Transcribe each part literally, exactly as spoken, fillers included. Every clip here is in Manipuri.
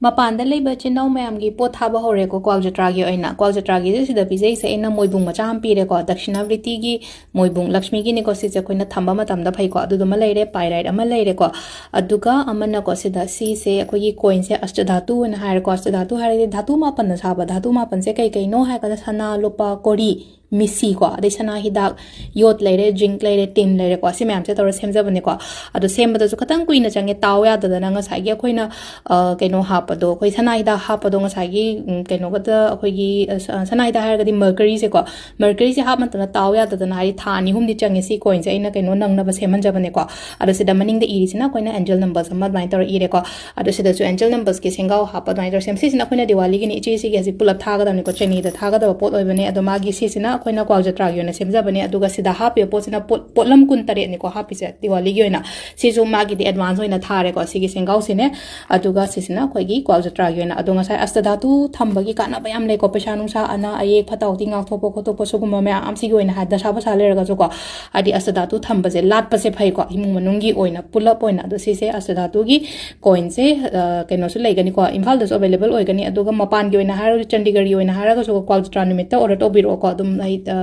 ꯃꯄꯥꯟꯗ ꯂꯩꯕ ꯏꯆꯤꯟ ꯏꯅꯥꯎ ꯃꯌꯥꯝꯒꯤ ꯄꯣꯠ ꯊꯥꯕ ꯍꯧꯔꯦꯀꯣ꯫ ꯀ꯭ꯋꯥꯛ ꯖꯇ꯭ꯔꯥꯒꯤ ꯑꯣꯏꯅ, ꯀ꯭ꯋꯥꯛ ꯖꯇ꯭ꯔꯥꯒꯤꯁꯦ ꯁꯤꯗ ꯄꯤꯖꯩꯁꯦ ꯑꯩꯅ ꯃꯣꯏꯕꯨꯡ ꯃꯆꯥ ꯑꯃ ꯄꯤꯔꯦꯀꯣ꯫ ꯗꯛꯁꯤꯅꯥꯕ꯭ꯔꯤꯇꯤꯒꯤ ꯃꯣꯏꯕꯨꯡ, ꯂꯛꯁꯃꯤꯒꯤꯅꯤꯀꯣ꯫ ꯁꯤꯁꯦ ꯑꯩꯈꯣꯏꯅ ꯊꯝꯕ ꯃꯇꯝꯗ ꯐꯩꯀꯣ꯫ ꯑꯗꯨꯗꯨꯃ ꯂꯩꯔꯦ, ꯄꯥꯏꯔꯥꯏꯠ ꯑꯃ ꯂꯩꯔꯦꯀꯣ꯫ ꯑꯗꯨꯒ ꯑꯃꯅꯀꯣ, ꯁꯤꯗ ꯁꯤꯁꯦ ꯑꯩꯈꯣꯏꯒꯤ ꯀꯣꯏꯟꯁꯦ ꯑꯁꯇ ꯙꯥꯇꯨ ꯑꯣꯏꯅ ꯍꯥꯏꯔꯦꯀꯣ꯫ ꯑꯁꯇ ꯙꯥꯇꯨ ꯍꯥꯏꯔꯗꯤ ꯙꯥꯇꯨ ꯃꯥꯄꯟꯅ ꯁꯥꯕ꯫ ꯙꯥꯇꯨ ꯃꯥꯄꯟꯁꯦ ꯀꯩ ꯀꯩꯅꯣ ꯍꯥꯏꯔꯒꯅ ꯁꯅꯥ, ꯂꯨꯄꯥ, ꯀꯣꯔꯤ, ꯃꯤꯁꯤꯀꯣ, ꯑꯗꯩ ꯁꯅꯥ ꯍꯤꯗꯥꯛ, ꯌꯣꯠ ꯂꯩꯔꯦ, ꯖꯤꯡꯛ ꯂꯩꯔꯦ, ꯇꯤꯟ ꯂꯩꯔꯦꯀꯣ꯫ ꯁꯤ ꯃꯌꯥꯝꯁꯦ ꯇꯧꯔ ꯁꯦꯝꯖꯕꯅꯦꯀꯣ꯫ ꯑꯗꯣ ꯁꯦꯝꯕꯗꯁꯨ ꯈꯤꯇꯪ ꯀꯨꯏꯅ ꯆꯪꯉꯦ, ꯇꯥꯎ ꯌꯥꯗꯗꯅ꯫ ꯉꯁꯥꯏꯒꯤ ꯑꯩꯈꯣꯏꯅ, ꯑ, ꯀꯩꯅꯣ ꯍꯥꯞꯄꯗꯣ, ꯑꯩꯈꯣꯏ ꯁꯅꯥ ꯍꯤꯗꯥꯛ ꯍꯥꯞꯄꯗꯣ ꯉꯁꯥꯏꯒꯤ, ꯎꯝ, ꯀꯩꯅꯣꯒꯗ ꯑꯩꯈꯣꯏꯒꯤ, ꯑ, ꯁ-, ꯁꯅꯥ ꯍꯤꯗꯥꯛ ꯍꯥꯏꯔꯒꯗꯤ ꯃꯔꯀꯔꯤꯁꯦꯀꯣ, ꯃꯔꯀꯔꯤꯁꯦ ꯍꯥꯞ ꯃꯇꯝꯗ ꯇꯥꯎ ꯌꯥꯗꯗꯅ, ꯍꯥꯏꯗꯤ ꯊꯥ ꯑꯅꯤ ꯑꯍꯨꯝꯗꯤ ꯆꯪꯉꯦ ꯁꯤ ꯀꯣꯏꯟꯁꯦ ꯑꯩꯅ ꯀꯩꯅꯣ ꯅꯪꯅꯕ ꯁꯦꯝꯍꯟꯖꯕꯅꯦꯀꯣ꯫ ꯑꯗꯣ ꯁꯤꯗ ꯃꯅꯤꯡꯗ ꯏꯔꯤꯁꯤꯅ ꯑꯩꯈꯣꯏꯅ ꯑꯦꯟꯖꯦꯜ ꯅꯝꯕꯔꯁ ꯑꯃ ꯑꯗꯨꯃꯥꯏꯅ ꯇꯧꯔ ꯏꯔꯦꯀꯣ꯫ ꯑꯗꯣ ꯁꯤꯗꯁꯨ ꯑꯦꯟꯖꯦꯜ ꯅꯝꯕꯔꯁꯀꯤ ꯁꯦꯡꯒꯥꯎ ꯍꯥꯞꯄ ꯑꯗꯨꯃꯥꯏꯅ ꯇꯧꯔ ꯁꯦꯝ-, ꯁꯤꯁꯤꯅ ꯑꯩꯈꯣꯏꯅ ꯗꯤꯋꯥꯂꯤꯒꯤꯅꯤ, ꯏꯆꯦ ꯁꯤꯒꯤ ꯍꯧꯖꯤꯛ ꯄꯨꯂꯞ ꯊꯥꯒꯗꯕꯅꯤꯀꯣ, ꯆꯦꯅꯤꯗ ꯊꯥꯒꯗꯕ ꯄꯣꯠ ꯑꯣꯏꯕꯅꯦ꯫ ꯑꯗꯣ ꯃꯥꯒꯤ ꯁꯤꯁꯤꯅ ꯑꯩꯈꯣꯏꯅ ꯀ꯭ꯋꯥꯛ ꯖꯇ꯭ꯔꯥꯒꯤ ꯑꯣꯏꯅ ꯁꯦꯝꯖꯕꯅꯦ꯫ ꯑꯗꯨꯒ ꯁꯤꯗ ꯍꯥꯞꯄꯤꯕ ꯄꯣꯠꯁꯤꯅ ꯄꯣꯠ-, ꯄꯣꯠꯂꯝ ꯀꯨꯟ ꯇꯔꯦꯠꯅꯤꯀꯣ ꯍꯥꯞꯄꯤꯁꯦ ꯗꯤꯋꯥꯂꯤꯒꯤ ꯑꯣꯏꯅ꯫ ꯁꯤꯁꯨ ꯃꯥꯒꯤꯗꯤ ꯑꯦꯗꯚꯥꯟꯁ ꯑꯣꯏꯅ ꯊꯥꯔꯦꯀꯣ, ꯁꯤꯒꯤ ꯁꯦꯡꯒꯥꯎꯁꯤꯅꯦ꯫ ꯑꯗꯨꯒ ꯁꯤꯁꯤꯅ ꯑꯩꯈꯣꯏꯒꯤ ꯀ꯭ꯋꯥꯛ ꯖꯇ꯭ꯔꯥꯒꯤ ꯑꯣꯏꯅ꯫ ꯑꯗꯣ ꯉꯁꯥꯏ ꯑꯁꯇ ꯙꯥꯇꯨ ꯊꯝꯕꯒꯤ ꯀꯥꯟꯅꯕ ꯌꯥꯝ ꯂꯩꯀꯣ, ꯄꯩꯁꯥ ꯅꯨꯡꯁꯥ, ꯑꯅꯥ ꯑꯌꯦꯛ, ꯐꯠꯇ ꯍꯥꯎꯊꯤ ꯉꯥꯛꯊꯣꯛꯄ ꯈꯣꯠꯇꯣꯛꯄ, ꯁꯤꯒꯨꯝꯕ ꯃꯌꯥꯝ, ꯁꯤꯒꯤ ꯑꯣꯏꯅ ꯍꯥꯏ, ꯗꯁꯥ ꯄꯁꯥ ꯂꯩꯔꯒꯁꯨꯀꯣ, ꯍꯥꯏꯗꯤ ꯑꯁꯇ ꯙꯥꯇꯨ ꯊꯝꯕꯁꯦ ꯂꯥꯠꯄꯁꯦ ꯐꯩꯀꯣ, ꯏꯃꯨꯡ ꯃꯅꯨꯡꯒꯤ ꯑꯣꯏꯅ, ꯄꯨꯂꯞ ꯑꯣꯏꯅ꯫ ꯑꯗꯣ ꯁꯤꯁꯦ ꯑꯁꯇ ꯙꯥꯇꯨꯒꯤ ꯀꯣꯏꯟꯁꯦ, ꯑ, ꯀꯩꯅꯣꯁꯨ ꯂꯩꯒꯅꯤꯀꯣ, ꯏꯝꯐꯥꯜꯗꯁꯨ ꯑꯦꯕꯥꯏꯂꯦꯕꯜ ꯑꯣꯏꯒꯅꯤ꯫ ꯑꯗꯨꯒ ꯃꯄꯥꯟꯒꯤ ꯑꯣꯏꯅ ꯍꯥꯏꯔꯒꯁꯨ, ꯆꯟꯗꯤꯒꯔꯒꯤ ꯑꯣꯏꯅ ꯍꯥꯏꯔꯒꯁꯨ ꯀ꯭ꯋꯥꯛ ꯖꯇ꯭ꯔꯥ ꯅꯨꯃꯤꯠꯇ ꯑꯣꯔꯗꯔ ꯇꯧꯕꯤꯔꯛꯑꯣꯀꯣ, ꯑꯗꯨꯝ ꯑꯩ, ꯑ,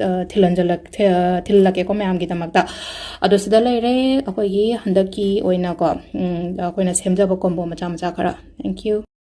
ꯑ, ꯊꯤꯜꯍꯟꯖꯜꯂꯛ-, ꯊꯤ-, ꯑ, ꯊꯤꯜꯂꯛꯀꯦꯀꯣ ꯃꯌꯥꯝꯒꯤꯗꯃꯛꯇ꯫ ꯑꯗꯣ ꯁꯤꯗ ꯂꯩꯔꯦ ꯑꯩꯈꯣꯏꯒꯤ ꯍꯟꯗꯛꯀꯤ ꯑꯣꯏꯅꯀꯣ, ꯎꯝ, ꯑꯩꯈꯣꯏꯅ ꯁꯦꯝꯖꯕ ꯀꯣꯝꯕꯣ ꯃꯆꯥ ꯃꯆꯥ ꯈꯔ꯫ Thank you.